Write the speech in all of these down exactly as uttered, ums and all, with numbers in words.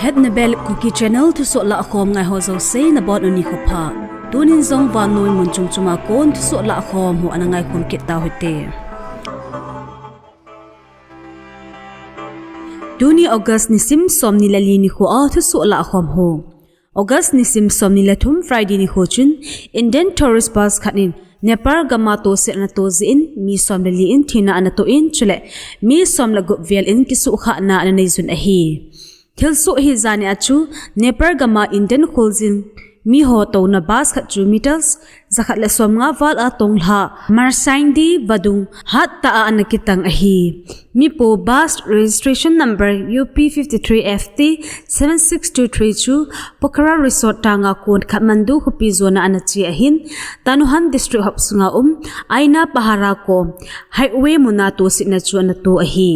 Etnabel Kuki Channel thusoh lahkhom ngai ho jouse nabonun nikho pha. Tunin jong vannoi mun chom chom a kon thusoh lahkhom ho ana ngaikhom kit tau hite. Tuni August nisim somni le li nikho a thusoh lahkhom ho. August nisim somni le thum Friday nikho chun Indian tourist bus khat in Nepal gam a tohsetna atoh jeh in mi som le li in thina ana toh in, chule mi som le gup vel in kisuhkhahna ana nei jun ahi. Thilsoh hi jani a chu Nepal gam a Indian kholjin mi ho touna bus khat chu meters jakhat le somnga val a tonglha Marsaindi vadung hattah a ana kitang ahi. Mipo bus registration number U P fifty three F T seven six two three chu Pokhara Resort tanga kon Kathmandu khopi jona ana che ahin, Tanauhand district hop sunga um Aina Pahara kom highway muna tohsetna chu ana toh ahi.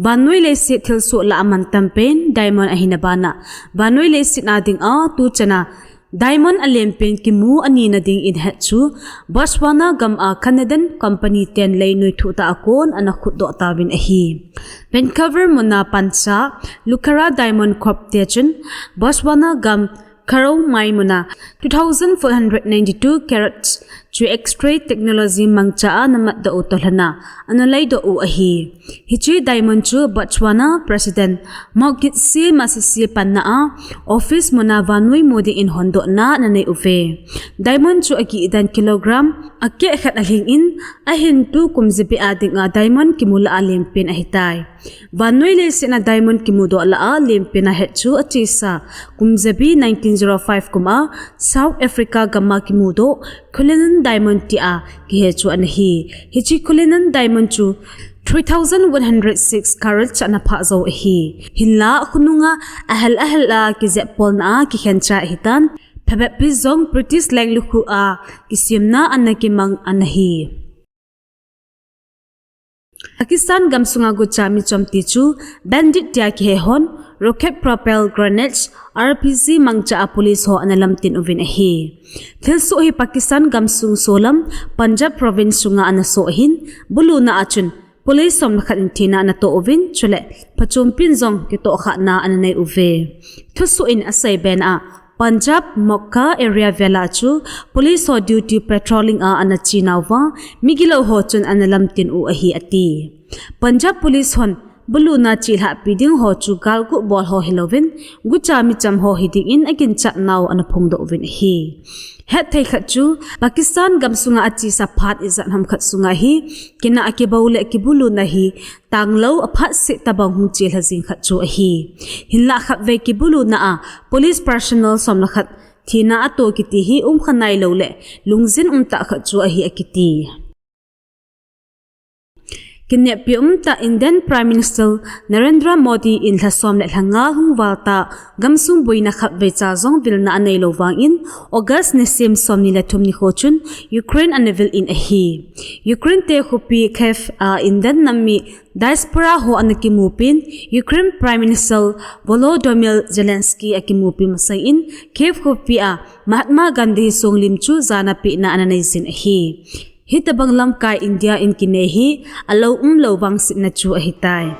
Vannoi leiset thilsoh lah a mantam pen diamond ahina bana, vannoi leiset a dinga tuchana diamond alenpen kimu anina dingin het chu Botswana gam a Canadian company ten leinoi thuhtah a kon ana khutdoh tauvin ahi. Vancouver muna pansa Lucara Diamond Corp te chun Botswana gam Kharou mai muna two thousand four hundred ninety-two carats chu X-ray technology mangcha a ana matdoh u toh lhona ana leidoh u ahi. Hiche diamond chu Botswana President Mokgweetsi Masisi panna a office muna vannoi mu dingin hondohna ana nei uve. Diamond chu agih dan kilogram akeh khat alhing in, ahin tukum jabi a dinga diamond kimu lah a lenpen ahitai. Vannoi leiset a diamond kimudoh lah a lenpen ahet chu achesa kum jabi nineteen zero five kum a South Africa gam a kimudoh Cullinan Diamond tia kihe chu ana hi. Hiche Cullinan Diamond chu three thousand one hundred six carat cha ana phah jou ahi. Hinlah khonunga ahel ahel a kijep polna a kikhen cha ahitan, phabep pi jong British lenglukhuh a kisemna ana kimang ana hi. Pakistan gamsunga gucha michom ti chu bandit tia kihe hon rocket propelled grenades, R P G, mangcha a police ho ana lamtin uvin ahi. Thilsoh hi Pakistan gamsung solam Punjab province sunga ana soh ahin, buluna a chun police som le khat in thina ana toh uvin, chule phachompin jong kitohkhahna ana nei uve. Thusoh in asei bena a, Punjab Mokha area vela chu police ho duty patrolling a ana chenauva, migilou ho chun ana lamtin u ahi ati. Punjab police hon buluna chelhahpi ding ho chu galguh bol ho hilouvin, gucha michom ho hidingin aginchat nau ana phongdoh uvin ahi. Hetthei khat chu Pakistan gamsunga achesa phat ijat ham khat sunga hi kinah kibou le kibuluna hi tanglou aphatseh tobang hung chelha jing khat chu ahi. Hinlah khatvei kibuluna a police personnel som le khat thina atoh kiti hi umkha nailou le lungjin umtah khat chu ahi akiti. Kineppi umtah Indian Prime Minister Narendra Modi in lha som le lha nga hung valtah gamsung boina khatvei cha jong vilna aneilou vangin August nisim somni le thum nikho chun Ukraine ana vil in ahi. Ukraine te khopi Kyiv a Indian nam mi diaspora ho ana kimupin, Ukraine Prime Minister Volodymyr Zelensky akimupi masangin Kyiv khopi a Mahatma Gandhi songlim chu jana pehna ana neijin ahi. Hitobang lamkai India in kinei hi alou umlou vangsetna chu ahitai.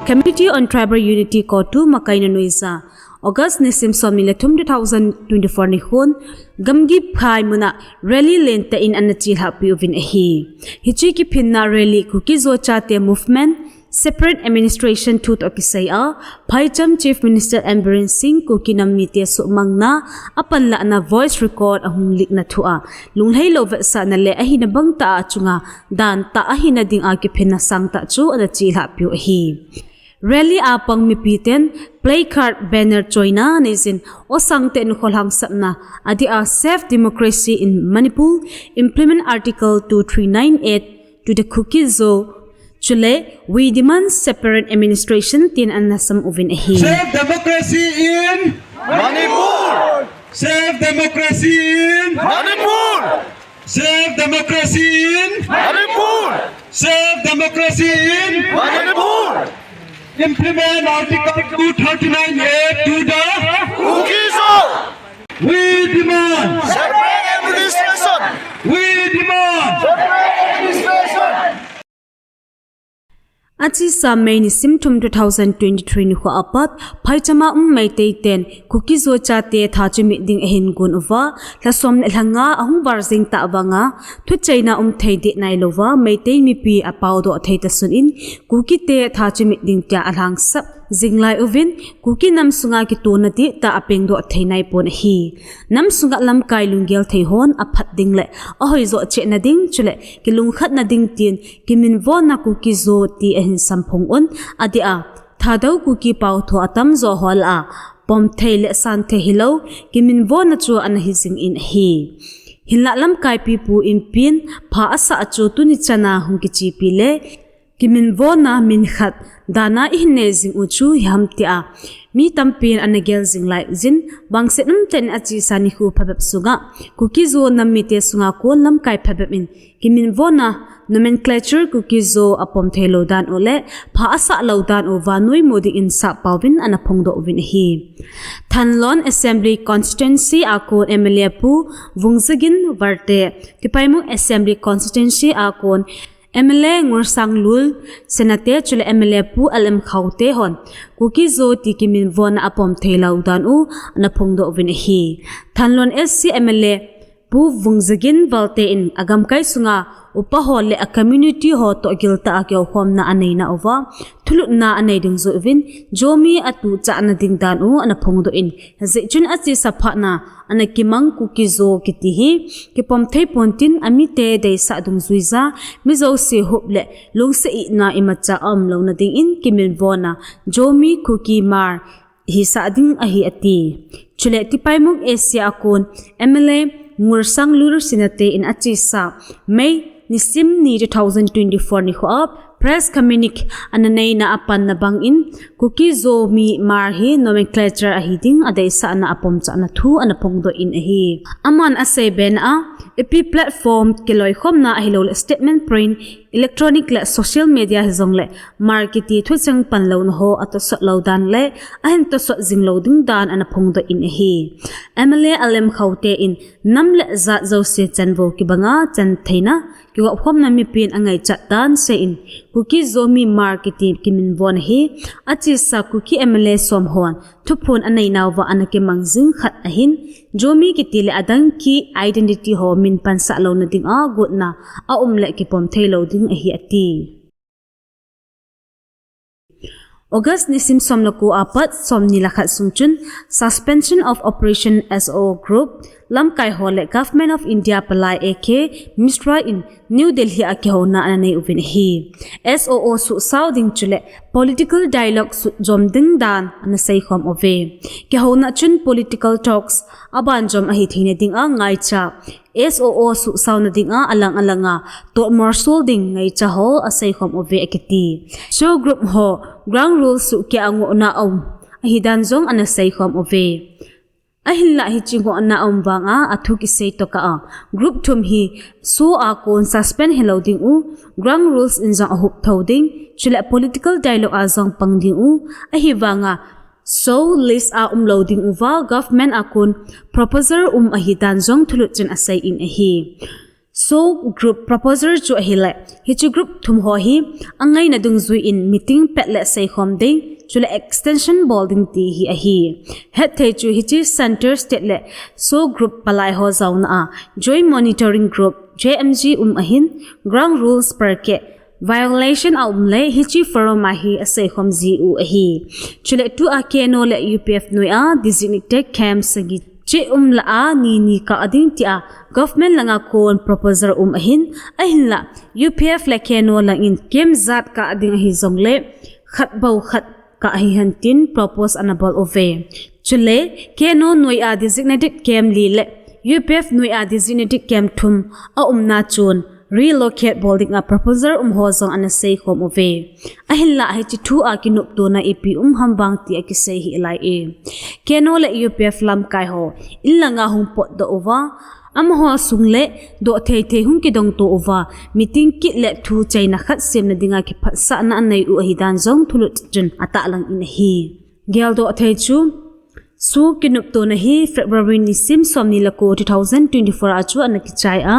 Committee on Tribal Unity, CoTU makaina noija August nisim somni le thum two thousand twenty-four nikhon Gamgi phai muna rally lentah in ana chelhahpi uvin ahi. Hiche kiphinna rally Kuki-Zo chate movement, separate administration thu toh kisai a, phaicham Chief Minister N Biren Singh Kuki nam mite suhmangna, apanlahna voice record ahung leak na thu a, lunglhailou vetsahna le ahina bangtah a chunga dantah ahina dinga kiphinna sangtah chu ana chelhahpiu ahi. Rally a pang mipiten placard, banner choina neijin, O Sangte in kholhang sapna adeh a Save Democracy in Manipur, Implement Article two three nine eight to the Kuki-Zo, chule We Demand Separate Administration tin ana sam uvin ahi. Save democracy in Manipur! Save democracy in Manipur! Save democracy in Manipur! Save democracy in Manipur! Implement Article two thirty-nine A to the Kuki-Zo! We demand separate Demand. Achesa May nisim thum two thousand twenty-three nikho apat, phaichama um Meitei ten Kuki Zo chate tha chimit ding ahin gon uva, lha som le lha nga ahung val jing tah vanga, thucheina um thei deh nailouva, Meitei mipi apaodoh thei tasun in, Kukite tha chimit ding tia alhangsap jing lai uvin, Kuki nam sunga kitona dihtah apengdoh thei naipon ahi. Nam sunga lamkai lunggel thei hon aphat ding le ahoijo cheh nading, chule kilungkhat nading tin, kiminvona Kuki Zo ti ahin samphong un, adeh a, Thadou Kuki paotho atamjo ho lah a, pom thei le san thei hilou, kiminvona chu ana hi jing in ahi. Hinlah lamkai pipu inpin, pha asah chu tuni chana hung kichepi le, kiminvona min khat, dana ihin nei jing u chu hiham tia, mi tampin ana gel jing lai jin, vangset umtah in achesa nikho phabep sunga, Kuki Zo nam mite sunga kon lamkai phabep in, kiminvona nomenclature Kuki Zo apom thei lou dan u le, pha asah lou dan u vannoi mu dingin sahpaovin ana phongdoh uvin ahi. Thanlon Assembly Constituency a kon M L A Pu Vungzagin Valte, Tipaimukh Assembly Constituency a kon M L A Ngursanglur Sinate chule M L A Pu L M Khaute hon, Kuki Zo ti kiminvona apom thei lou dan u ana phongdoh uvin ahi. Thanlon S C M L A Pu Vungzagin Valte in agamkai sunga upa ho le a community ho toh giltah a kihoukhomna anei nauva, thulutna anei dungjuiyin, Zomi atuhchah nading dan u ana phongdoh in, hijeh chun achesa phatna ana kimang Kuki Zo kiti hi kipom thei pon tin, amite deisah dungjuija, mi jouse hop le lungset itna imacha aum louna dingin kiminvona Zomi Kuki Hmar hisah ding ahi ati. Chule Tipaimukh S C a kon M L A Ngursanglur Sinate in achesa May nisim ni two thousand twenty-four nikho a press communique ana neina a panna bangin, Kuki Zomi Hmar hi nomenclature ahi ding adeisahna apomchahna thu ana phongdoh in ahi. Aman asei bena a, ipi platform kiloikhomna ahilouleh statement print, electronic le social media hijongle Hmar kiti thucheng panlouna ho atosot lou dan le ahin tosot jing lou ding dan ana phongdoh in ahi. M L A L M Khaute in nam le jat jouse chanvo kibanga chan theina kigopkhomna mipin angaichat dan seiyin, Kuki Zomi Hmar kiti kiminvona hi achesa Kuki M L A som hon thuphon anei nauva ana kimang jing khat ahin, Zomi kiti le adang ki identity ho min pansah louna dinga gotna aum le kipom thei lou ding ahi ati. August nisim som le ko apat som ni le khat sung chun Suspension of Operation S O O Group lamkai ho le Government of India palai A K Mishra in New Delhi a kihouna ana nei uvin ahi. S O O suhsao ding chule political dialogue sujom ding dan ana seikhom uve. Kihouna chun political talks abanjom ahi theina dinga ngaicha, S O O suhsaona dinga alang alanga totmor sol ding ngaicha ho aseikhom uve akiti. S O O group ho ground rules suhkeh a ngohna aum ahi dan jong ana seikhom uve. Ahinlah hiche ngohna aum vanga athu kisei tokah a, group thum hi S O O a kon suspend hilou ding u, ground rules in jong ahup thou ding, chule political dialogue a jong pang ding u, ahivanga S O O list a umlou ding uva, government a kon proposal um ahi dan jong thulut chun asei in ahi. S O O group proposal chu ahile, hiche group thum ho hi angaina dungjuiyin meeting pet le seikhom ding, chule extension bol ding ti hi ahi. Hetthei chu hiche Centre State le S O O group palai ho jaona a Joint Monitoring Group, J M G um ahin, ground rules perkeh violation aum le hiche forum a hi aseikhom jiu ahi. Chule tua K N O le U P F noi a designated camp sagi cheh um lah a ni ni kah ding tia government langa kon proposal um ahin, ahinlah U P F le K N O langin camp jat kah ding ahi jongle khat bou khat kah hihen tin propose ana bol uve. Chule K N O noi a designated camp li le U P F noi a designated camp thum aumna chun relocate bol dinga proposal um ho jong ana seikhom uve. Ahinlah hiche thu a kinoptona ipi um ham vang ti akisei hih lai e. K N O le U P F lamkai ho in langa hung potdoh uva, amaho sung le doh thei thei hung kidongto uva, meeting kit le thu chaina khat semna dinga kiphatsahna anei u ahi dan jong thulut chun atahlang in ahi. Geldoh thei chu S O O kinoptona hi February nisim somni le ko two thousand twenty-four a chu ana kichai a,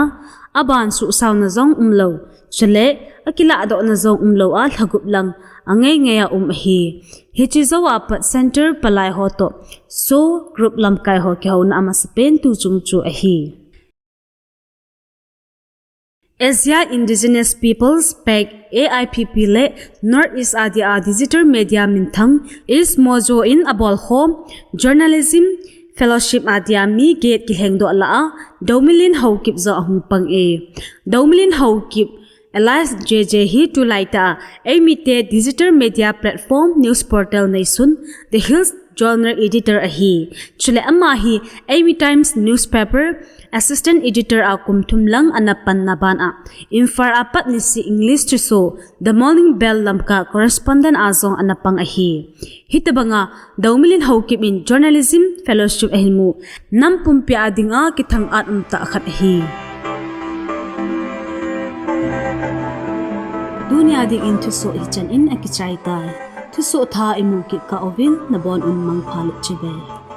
Aban suhsauna jong umlou, chule akilahdohna jong umlou a lhagup lang angeingei a um ahi. Hiche jou a pat center palai ho toh SoO group lamkai ho kihouna amasapen tuchung chu ahi. Asia Indigenous Peoples, PAICC, A I P P le North East a dia digital media minthang East Mojo in abolkhom Journalism Fellowship a dia mi get kilhengdoh lah a Doumilin Haokip jong ahung pang e. Doumilin Haokip alias J J hi tulaitah a Eimite digital media platform news portal neisun The Hills Journal editor ahi. Chule ama hi Eimi Times newspaper assistant editor a kum thum lang ana panna ban a Imphal a pat nisih English thuso The Morning Bell Lamka correspondent a jong ana pang ahi. Hitobanga Doumilin Haokip in journalism fellowship ahin mu nam pumpi a dinga kithang-at umtah khat ahi. Tunia dingin thusoh hichan in akichai tai. Thusoh thah imu kit kah uvin nabon un mangpha le chibai.